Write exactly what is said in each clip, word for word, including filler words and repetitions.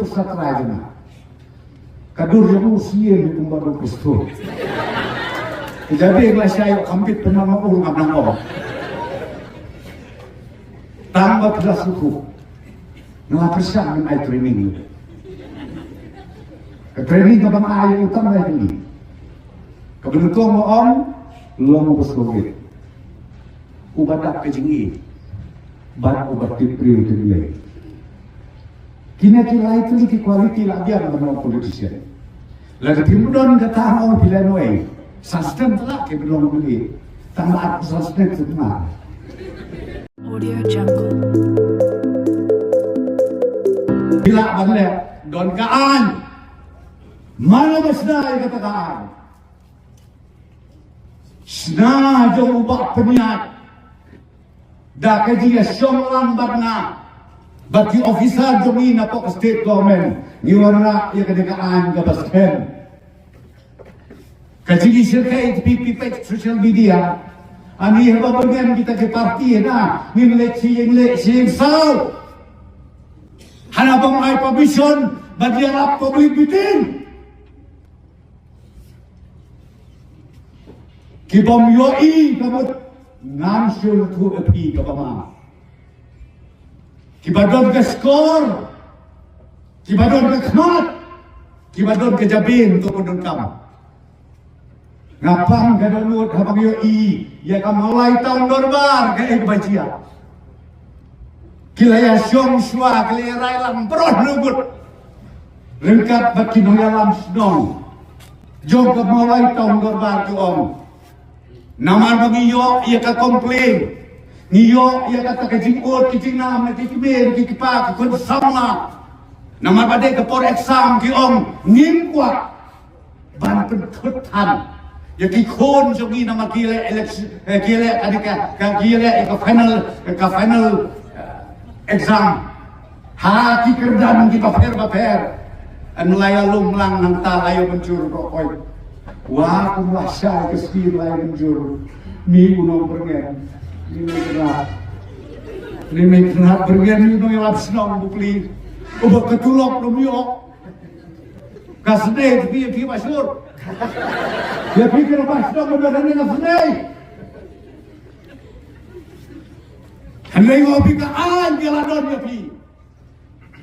Sa trai jong nga. Ka dur jong u sien kumba dur Kristo. Ka jabieng la shai ïoh kham bit pynang ur ngam nang ong. Tang ba phi la sngewthuh. Nga pyrshang ban ai training. Ka training kaba nga ai u tang ba ai training. Kaba nyngkong nga ong, long uba sngewrit. Uba dap ka jingim. Bad uba tip briew tip Blei. Kine ki lai tylli ki quality la biang ban long politician. Lada phim don kata, nga ong phi lehnohei. Sa snem tang la ki ban long M L A. Tang ba ar phew san snem shuh ma. Audio Jungle. Phi lah ban leh, don ka aiñ. Mano ba shna ïa kata ka aiñ? Shna jong u Bah Pynïaid. Da ka jingïashong lang bad nga, bad ki officer jong ngi napoh ka state government, ngi wanrah ïa kane ka aiñ kaba skhem. Ka jingïashyrkhei, phi, phi peit social media, ani haba byrngem kita ki party na, ngin leit shi ïing leit shi ïing saw. Hana bym ai permission ban ïarap public meeting. Ki bym ïohi ka mut, ngam sngewthuh ïa phi kaba ma. Kiba don ka shkor, kiba don ka khmat, kiba don ka jabieng to pyndonkam. Nga pang ka dohnud haba nga ïohi ïa ka Mawlai Town Dorbar kaei kaba jia. Ki la ïashong shuwa, ki la ïarai lang baroh ngut. Ryngkat bad ki nongïalam shnong jong ka Mawlai Town Dorbar ki ong, namar ba ngi ïoh ïa ka complain, ngi ïoh ïa kata ka jingud ka jingnam na ki kmie ki kpa ki khun samla. Namar ba dei ka por exam, ki ong ngim kwah ban pynthut than ïa ki khun jong ngi namar ki leh election, eh, ki leh kane ka, ka, ki leh ïa ka final, ka final, eh, exam. Ha ki kyrdan kiba pher ba pher. Yn la ïalum lang nangta la ïa mynjur ko oi. Wa kum la shai ka skim la ïa mynjur. Mi u nongbyrngen. Mi u nongïalam. Mi u nongïalam byrngen, mi u nongïalam shnong bapli. Uba ka tulop ym ïoh. Ka sdei phi, phi ba shur. Ïa phi kira ba sdang ba dang ka sdei. Hynrei nga ong phi ka aiñ ka la don ïa phi.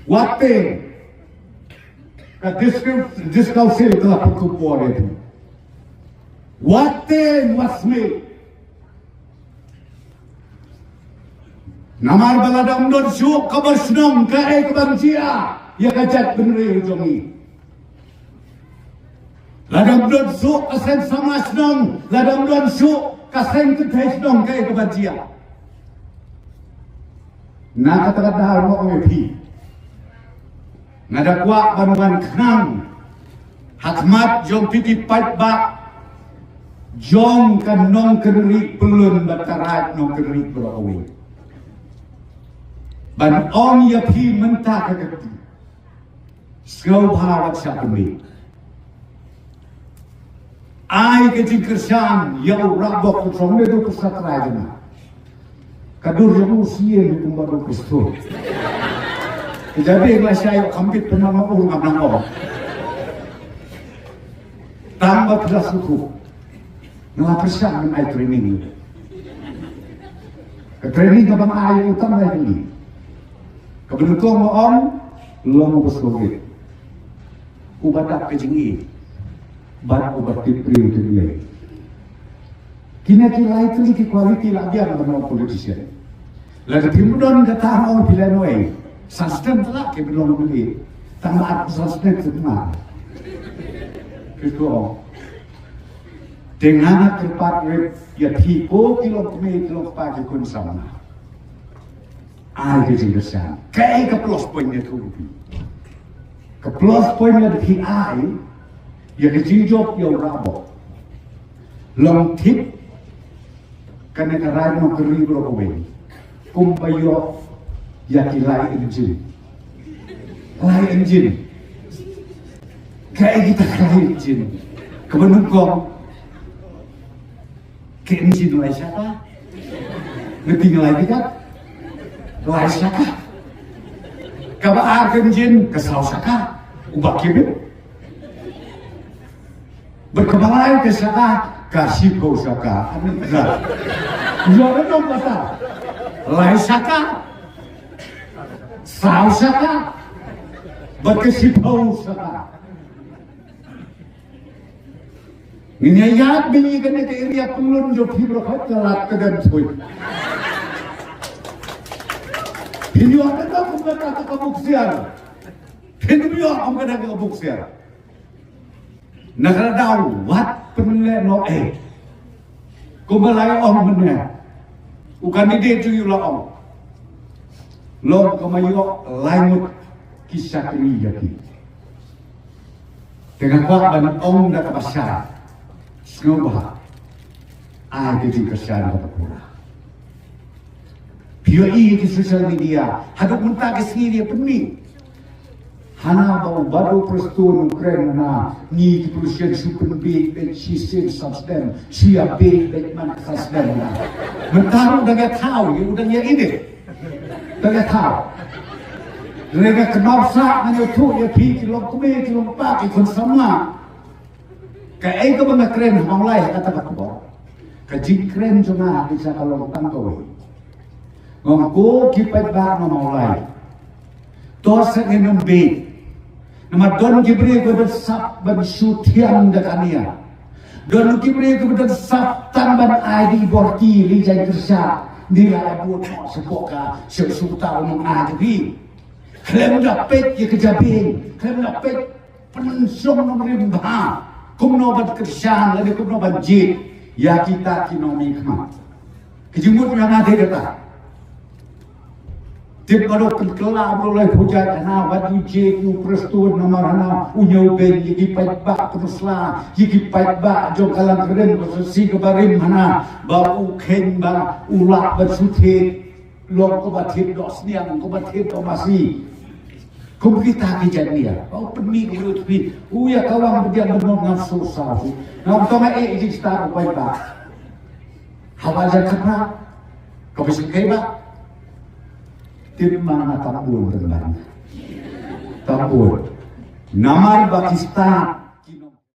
Wat te ka district, district council ka la pynkup bor ïa phi. Wat te wat smiej. Namar ba lada ym don shuh kaba shnong kaei kaban jia ïa ka jaitbynriew jong ngi. Lada ym don shuh ka seng samla shnong, lada ym don shuh ka seng kynthei shnong kaei kaban jia. Na kata ka daw nga ong ïa phi. Nga da kwah ban wan khnang ha khmat jong phi ki paidbah jong ka Nongkynrih Pyllun bad ka Raid Nongkynrih baroh kawei. Ban ong ïa phi mynta ka kti. Sngewbha wat shah pynmih. Ai ka jingkyrshan ïa u Rabok u Throng ne du pyrsa trai jong nga. Ka dur jong u sien kumba dur Kristo. Ka jabieng la shai ïoh kham bit pynang ur ngam nang ong. Tang ba phi la sngewthuh. Nga la pyrshang ban ai training. Ka training kaba nga ai u tang ba ai training. Kaba nyngkong nga ong, long uba sngewrit. Uba dap ka jingim. Bad uba tip briew tip Blei. Kine ki lai tylli ki quality la biang ban long politician. Lada phim don kata nga ong phi lehnohei. Sa snem tang la ki ban long M L A. Tang ba ar phew san snem shuh ma. Phi ko. Te nga nga kyrpad rep ïa phi ko ki long kmie ki long kpa ki khun samla. Ai ka jingkyrshan. Kaei ka plus point ïa ka U P? Ka plus point ïa phi ai ïa ka jingjop ïa u Rabok. Long thik kane ka Raid Nongkynrih baroh kawei. Kumba ïoh ïa ki lai engine. Lai engine. Kaei kita ki lai engine? Kaba nyngkong. Ka engine lai shaka. Ngi pynlai pickup. Lai shaka. Kaba ar ka jin ka saw saka, u ba kibit. Bad kaba lai ka saka, ka shiphew saka. Ani ka. Yo, ka nong kata. Lai saka. Saw saka. Bad ka shiphew saka. Ngin ïa ïaid beit ïa kane ka area pynlun jong phi baroh ka lad ka dem thui. Phin ïoh kata kum kata ka buk siar. Phin ïoh kum kata ka buk siar. Na kata daw wat pynleh noh eh. Kumba la ong mynne. U candidate jong u la ong. Long kumba ïoh lai ngut ki shakri ïa ki. Te nga kwah ban ong da kaba shai. Sngewbha ai ka jingkyrshan kaba pura. Phi ïohi ki social media haduh mynta ka sngi ïa pynmih. Hana ba u Bado Prestone u kren hana, ngi ki politician shu pynbeit beit shisien sab snem, shu ïa beit beit man ka sab snem hana. Mynta u dang ïa thaw, u dang ïa ine. Dang ïa thaw. Hynrei nga kynmaw sah ngan ïathuh ïa phi ki long kmie ki long kpa ki khun samla. Kaei kaba nga kren ha Mawlai ha kata ka por. Ka jingkren jong nga ha ka long tang kawei. Nga ong ko ki paidbah na Mawlai. To sa ngin ym beit. Namar don ki briew kiba don sap ban shu thiang da ka nia. Don ki briew kiba don sap tang ban ai da i bor ki ri jaiñ kyrshan. Ni la ai buh noh sha ka sha sha uta u nong ai da ri. Khlem da peit ïa ka jabieng, khlem da peit pynshong nongrim bha kumno ban kyrshan lane kumno ban jied ïa kita ki nongmihkhmat. Ka jingmut ïa nga dei kata. Tip baroh pynkylla baroh lai pujat hana wat u jied u Prestone namar hana u ñiew beiñ ïa ki paidbah Pynursla ïa ki paidbah jong ka Langkrim ka Sasi kaba rim hana ba u kheiñ ba u lah ban shu thied. Long ko ba thied doh sniang, ko ba thied doh masi. Kum kita ki jait nia. Ba u pynmih ko u tpi. U ïa ka wang pdiang bynong ngam suk saw. Ngam tong ai ji sta ko bai ba. Haba jan khapra. Ko bisi kai ba. Tip ma nga tam bun tengah. Tam bun. Namar ba ki sta